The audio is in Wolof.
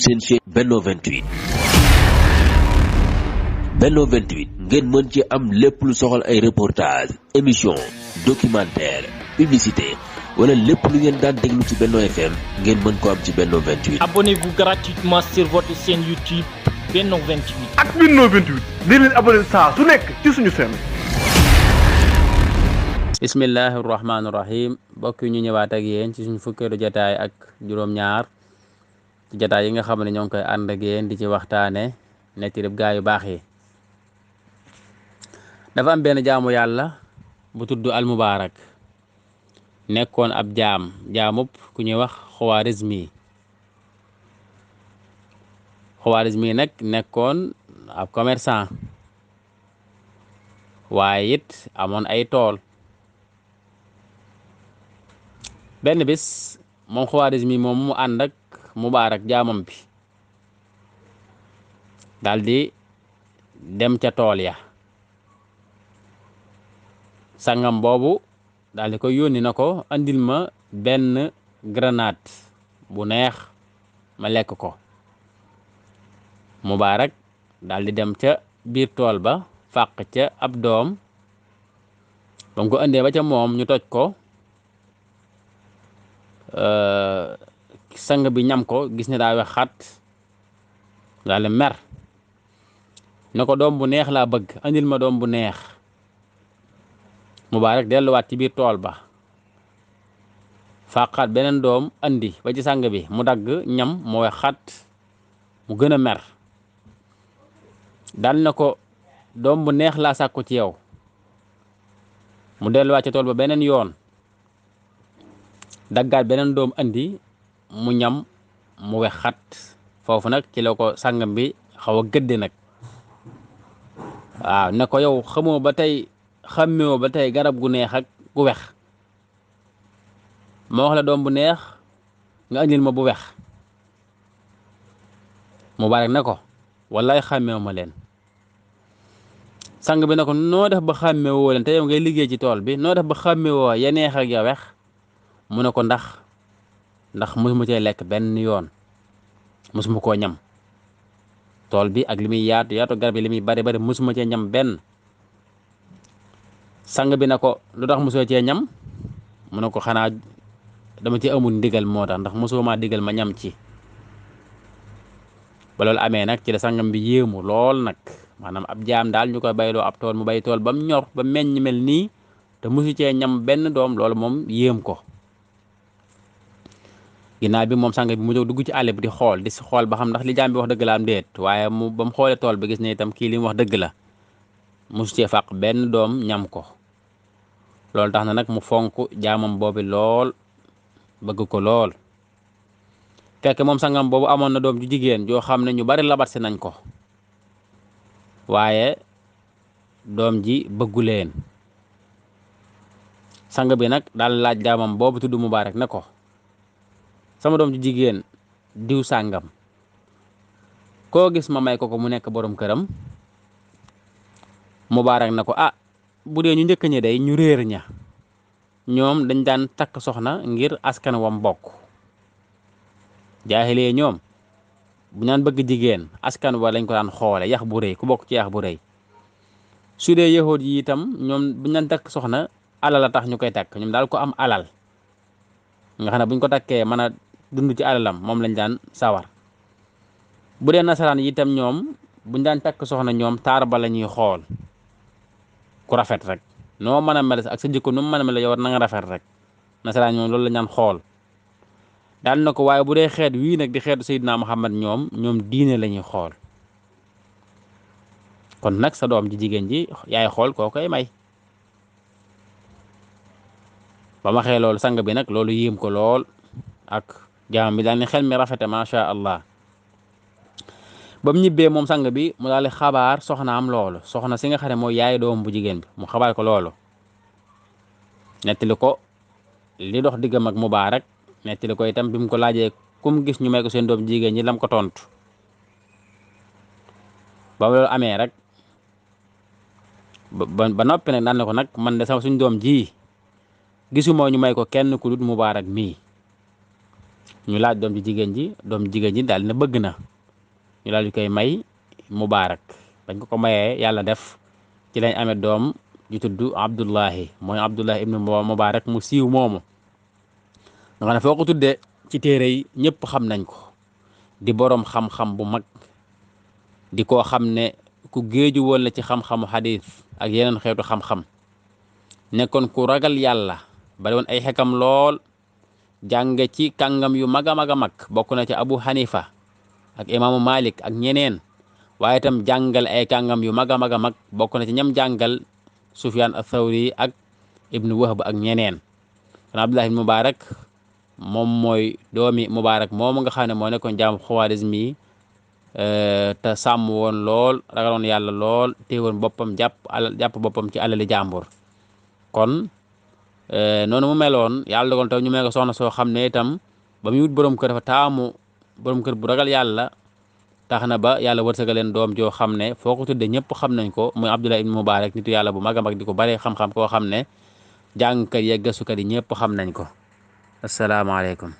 seen chaîne Benno 28 Benno 28 ngeen mën ci am lépp lu soxal ay reportage émission documentaire publicité wala lépp lu ngeen daan déglu ci Benno FM ngeen mën ko am ci Benno 28. Abonnez-vous gratuitement sur votre chaîne YouTube Benno 28. ak Benno 28 di leen abonné saa su nekk ci suñu chaîne. bismillahi rahmaani rahim mbokk yi ñu ñëwaat ak yéen ci suñu fukkeelu jataay ak juróom-ñaar ci jataay yi nga xam ne ñoo ngi koy ànd ak yéen di ci waxtaane netti rëb gaa yu baax yi. dafa am benn jaamu yàlla bu tudd almubaarak nekkoon ab jaamub ku ñuy wax Xawaarizmi nag nekkoon ab commerçant waaye it amoon ay tool. benn bis moom Xawaarizmi moom mu ànd ak mubaarak jaamam bi daldi dem ca tool ya. sangam boobu daldi ko yónni na ko andil ma benn grenade bu neex ma lekk ko. mubaarak daldi dem ca biir tool ba fàq ca ab doom ba mu ko andee ba ca moom ñu toj ko. sang bi ñam ko gis ne daa wex xat daal mer ne ko doom bu neex laa bëgg andil ma doom bu neex. mubaarak delluwaat ci biir tool ba fàqaat beneen doom andi ba ci sang bi mu dagg ñam mu wex xat mu gën a mer dal na ko doom bu neex laa sàkku ci yow. mu delluwaat ci tool ba beneen yoon daggaat beneen doom andi mu ñam mu wex xat foofu nag ci la ko sangam bi xaw a gëdde nag waaw ne ko yow xamoo ba tey xàmmewoo ba tey garab gu neex ak gu wex ma wax la doom bu neex nga andil ma bu wex. Mubaarak ne ko wallaay xàmmewu ma leen. sang bi ne ko noo def ba xàmmewoo leen te yow ngay liggéey ci tool bi noo def ba xàmmewoo ya neex ak ya wex. mu ne ko ndax mosuma cee lekk benn yoon mosuma koo ñam tool bi ak li muy yaatu garab yi li muy bari mosuma cee ñam benn. sang bi ne ko lu tax mosoo cee ñam mu ne ko xanaa dama ci amul ndigal moo tax ndax mosoo maa digal ma ñam ci. ba loolu amee nag ci la sangam bi yéemu lool nag maanaam ab jaam daal ñu koy bayloo ab tool mu bay tool ba mu ñor ba meññ mel nii te mosu cee ñam benn doom loolu moom yéem ko. ginnaaw bi moom sang bi mu jóg dugg ci àll bi di xool ba xam ndax li jaam bi wax dëgg la am déet waaye ba mu xoolee tool bi gis ne itam kii li mu wax dëgg la mosu cee fàq benn doom ñam ko. loolu tax na nag mu fonk jaamam boobu lool bëgg ko lool. fekk moom sangam boobu amoon na doom ju jigéen joo xam ne ñu bari labat si nañ ko waaye doom ji bëggu leen. sang bi nag daal laaj jaamam boobu tudd Mubaarak ne ko sama doom ju jigéen diw sàngam koo gis ma may ko mu nekk borom këram. Mubaarak na ko bu dee ñu njëkk ñi day ñu réer ña ñoom dañ daan takk soxna ngir askan wam bokk. jaaxilee ñoom bu ñaan bëgg jigéen askan wa lañ ko daan xoole yax bu rëy ku bokk ci yax bu rëy. su dee yahood yi itam ñoom bu ñu daan takk soxna alal a tax ñu koy takk ñoom daal ko am alal nga xam ne buñ ko takkee mën a dund ci alalam moom lañ daan sawar. bu dee nasaraan yi itam ñoom buñ daan takk soxna ñoom taar ba la ñuy xool ku rafet rek noo mën a mel ak sa jikko nu mu mën a mel yow war na nga rafet rek. nasaraan ñoom loolu la ñaan xool daal na ko waaye bu dee xeet wii nag di xeetu Seydina Muhammad ñoom diine la ñuy xool. kon nag sa doom ji jigéen ji yaay xool koo koy may. ba ma xee loolu sang bi nag loolu yéem ko lool ak jaam bi daal ni xel mi rafete macha allah. ba mu ñibbee moom sang bi mu daal di xabaar soxnaam loolu soxna si nga xam ne mooy yaay doom bu jigéen bi mu xabaar ko loolu. nettali ko li dox diggam ak Mubaarak nettali ko itam bi mu ko laajee kum gis ñu may ko seen doom jigéen ñi lam ko tontu. ba loolu amee rek ba noppi nag daan na ko nag man de sama suñ doom ji gisuma ñu may ko kenn ku dut Mubaarak mii ñu laaj doom jigéen ji daal na bëgg na ñu daal di koy may Mubaarak bañ ko mayee yàlla def ci lañ amee doom ju tudd Abdullahi mooy Abdullahi ibnu Mubaarak mu siiw moomu nga xam ne foo ko tuddee ci téere yi ñëpp xam nañ ko di boroom xam-xam bu mag di koo xam ne ku géeju woon la ci xam-xamu xadiis ak yeneen xeetu xam-xam nekkoon ku ragal yàlla bari woon ay xekam lool jànge ci kàngam yu mag a mag a mag bokk na ci Abu Hanifa ak imaamu Malik ak ñeneen waaye itam jàngal ay kàngam yu mag a mag a mag bokk na ci ñam jàngal Sufyaan ath-Thawri ak ibnu Wahb ak ñeneen kon Abdullah ibn Mubarak moom mooy doomi Mubarak moomu nga xam ne moo nekkoon jaamu Xawaarizmi te sàmm woon lool ragaloon yàlla lool téewoon boppam jàpp boppam ci alali jàmbur kon noonu mu meloon yàlla dogal taw ñu mel ko soxna soo xam ne itam ba muy wut borom kër dafa taamu borom kër bu ragal yàlla tax na ba yàlla wërsëgal leen doom joo xam ne foo ko tudde ñëpp xam nañ ko muy Abdullah ibn Mubarak nitu yàlla bu mag a mag di ko bare xam-xam koo xam ne jàngkat yi ak gëstukat yi ñëpp xam nañ ko asalaamaaleykum